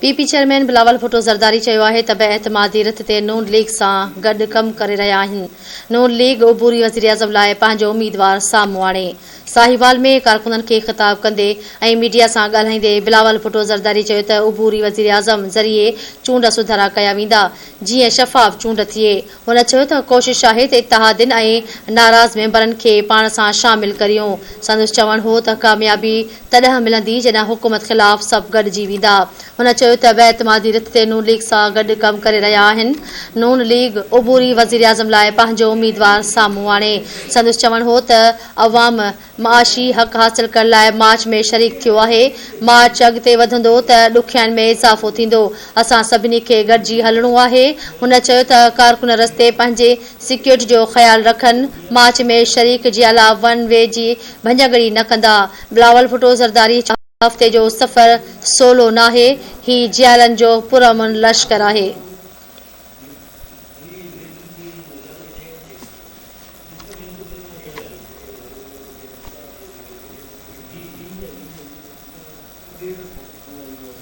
P P chairman Bilawal Bhutto Zardari چيو آهي ته بي اعتمادي رٿ تي نون ليگ سان گڏ ڪم ڪري رهيا آهن، نون ليگ عبوري وزيراعظم لاء پنهنجو اميدوار سامهون آڻي. ساهيوال ۾ ڪارڪنن کي خطاب ڪندي ۽ ميڊيا سان ڳالهائيندي بلاول ڀٽو زرداري چيو ته عبوري وزيراعظم ذريعي چونڊ سڌارا ڪيا ويندا جيئن شفاف چونڊ ٿئي. هن چيو ته ڪوشش آهي ته اتحادين ۽ ناراض ميمبرن کي پاڻ سان شامل ڪريون. سندس چوڻ هو ته ڪاميابي تڏهن ملندي جڏهن حڪومت خلاف سڀ گڏجي ويندا. هن چيو ته بي اعتمادي رٿ تي نون ليگ سان گڏ ڪم ڪري رهيا آهن، نون ليگ عبوري وزيراعظم لاء پنهنجو اميدوار سامهون آڻي. سندس چوڻ هو ته عوام معاشي حق حاصل ڪرڻ لاء مارچ ۾ شريڪ ٿيو آهي، مارچ اڳتي وڌندو ته ڏکيائين ۾ اضافو ٿيندو، اسان سڀني کي گڏجي هلڻو آهي، هن چيو ته ڪارڪن رستي پنهنجي سيڪيورٽي جو خيال رکن، مارچ ۾ شريڪ جيالا ون وي جي ڀڃڪڙي نه ڪندا، بلاول ڀٽو زرداري هفتي جو سفر سولو ناهي، هي جيالن جو پرامن لشڪر آهي.